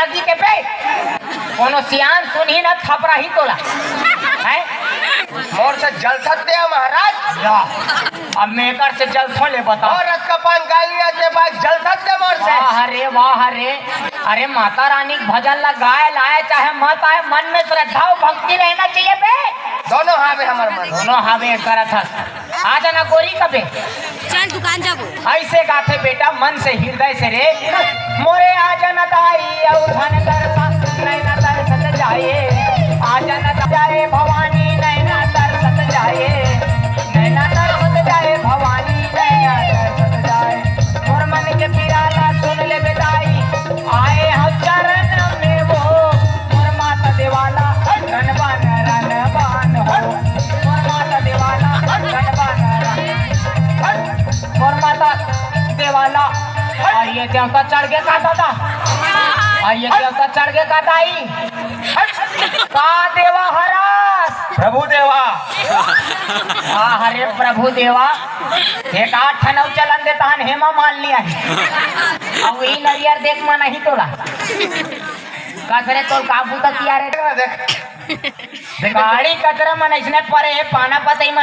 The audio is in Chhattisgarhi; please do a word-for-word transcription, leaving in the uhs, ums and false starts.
जी के बे, कोनो सियान सुनही ना, थपराही तोला। हैं? मोर से जलथस ते महाराज। या, अब मैं एकर से जलथों ले बता। और रथ का पान गालियां ते भाई जलथस ते मोर से। वाह रे, वाह रे। अरे माता रानी के भजन ला गाए लाए चाहे मत आए, मन में श्रद्धा और भक्ति रहना चाहिए बे। दोनों हावे हमर मन। दोनों हावे करत हस। आ जाना गोरी कबे। चल दुकान जाबो। ऐसे गाथे बेटा मन से हृदय से रे। मोरे आ जाना दाई अउ धन दर्शन नैना तरसत जाए। आ जाना दाई भवानी नैना तरसत जाए। नैना तरसत जाए भवानी नैना तरसत जाए। मोर मन के पीरा ला सुन ले बेदाई। आए हो चरण में वो मोर माता देवाला रनबान रनबान हो। मोर माता देवाला रनबान रन मोर माता देवाला। अउ ये देवता चढ़ के का दादा। अउ ये देवता चढ़ के का दाई। का देवा हरस। प्रभु देवा। आ हरे प्रभु देवा। एक आठ ठन अउ चलन दे तहन हेमा मालिनी आही। अउ ई नरियर देख मन नहीं तोला। कसरे तोर काबू तक किया रे। देख। गाड़ी कचरा मन इसने परे हे पाना पतई मन।